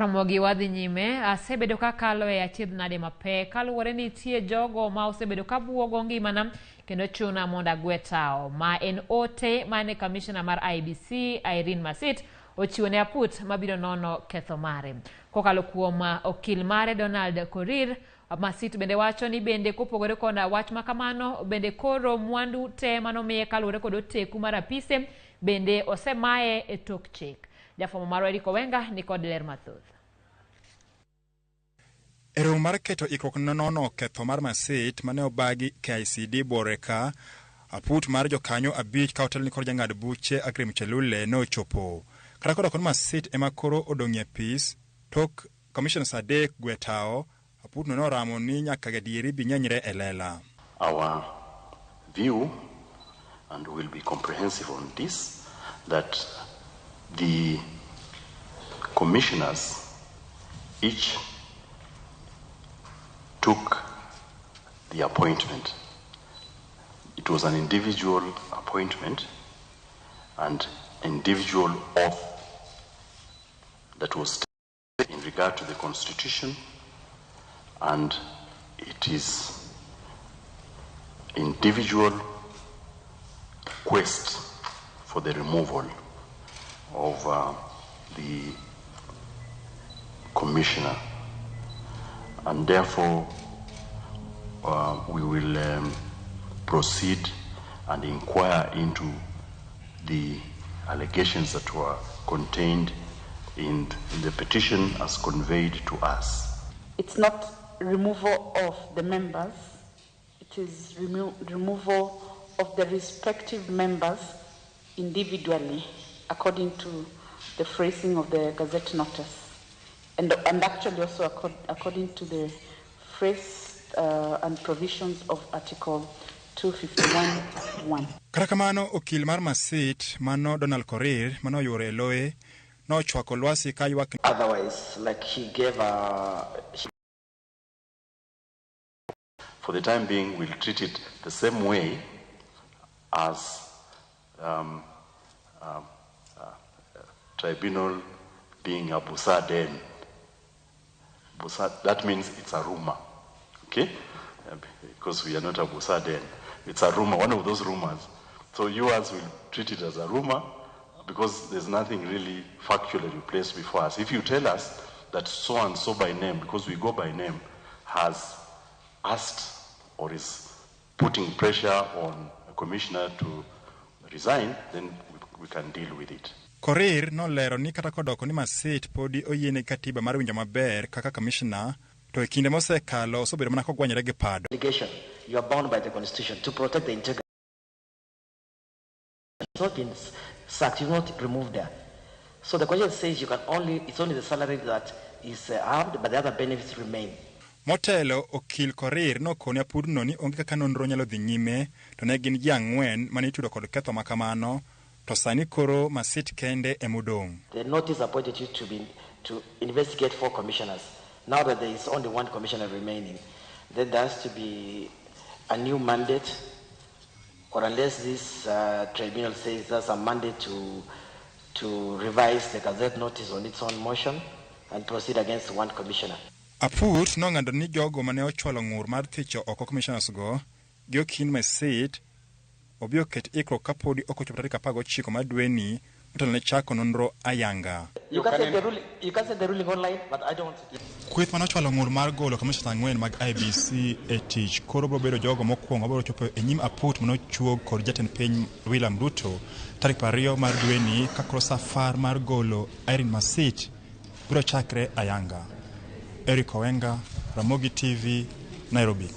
Ramogi wadhi nyime, asebedo kakalo e achiedh nade mapek kaluwore ni nitie jogo ma osebedo ka buogo ngimana kendo chuna mondo agwe tawo. Ma en ote mane kamishna mar IEBC Irene Masit ochiwo ne aput mabiro nono ketho mare. Kokalo kuom okil mare Donald Korir, Masit bende wacho ni bende kopogore koda wach makamano, bende koro mwandu te manomiye kaluwore kod oteku mar apise bende osemaye e tok chik. Jafwambo marwa Eric Owenga nikod ler mathoth. E romo mar keto ikruok ne nono ketho mar Masit mane obagi KICD buore ka aput mar jokanyo abich ka otelni kod jang'ad buche Aggrey Chelule ne ochopo. Kata kodoko ni Masit ema koro odong'ie apis tok commissioners adek gwe tawo, aputno ne oramo ni nyaka gadieri bi nyenyre e lela. Our view, and will be comprehensive on this, that the commissioners each took the appointment. It was an individual appointment and individual oath that was taken in regard to the Constitution, and it is individual quest for the removal of the commissioner, and therefore we will proceed and inquire into the allegations that were contained in the petition as conveyed to us. It's not removal of the members, it is removal of the respective members individually, according to the phrasing of the Gazette notice, and actually also according to the phrase and provisions of Article 251.1. Kata kamano, okil mar Masit mano Donald Korir mane oyuoro e loye nochwako lwasi ka ywak. Otherwise, like he gave a For the time being, we'll treat it the same way as tribunal being a busa den. Busa, that means it's a rumor, okay? Because we are not a busa den. It's a rumor, one of those rumors. So you us will treat it as a rumor because there's nothing really factually placed before us. If you tell us that so and so by name, because we go by name, has asked or is putting pressure on a commissioner to resign, then we can deal with it. Korir nolero ni kata kodoko ni Masit podi oyiene katiba mar winjo maber kaka kamishna, to e kinde mosekalo osebedo mana kogwanyore gi pado. Obligation. You are bound by the Constitution to protect the integrity. It's not been sacked, you're not removed there. So the question says you can only, it's only the salary that is harmed, but the other benefits remain. Motelo, okil Korir nokone apudno ni onge kaka nonro nyalo dhi nyime to ne gin ji ang'wen mane itudo kod ketho makamano to sani koro Masit kende emodong'. The notice appointed you to investigate four commissioners. Now that there is only one commissioner remaining, then there has to be a new mandate, or unless this tribunal says there's a mandate to revise the Gazette notice on its own motion and proceed against one commissioner. Aput nong'ado ni jogo mane ochwalo ng'ur mar thicho oko commissioners go gi Okin Masit obi oket ikruok kapodi ok ochopo tarik 19 mar dweni motelo ne chako nonro ayanga. You can send the ruling online, but I don't want to. Kweth mane ochwalo ng'ur mar golo commissioners ang'wen mag IEBC e tich koro biro bedo jogo mokwongo mabiro chopo e nyim aput manochuog kod jatend piny William Ruto tarik 20 mar dweni ka koro safar mar golo Irene Masit biro chakre ayanga. Eric Owenga, Ramogi TV, Nairobi.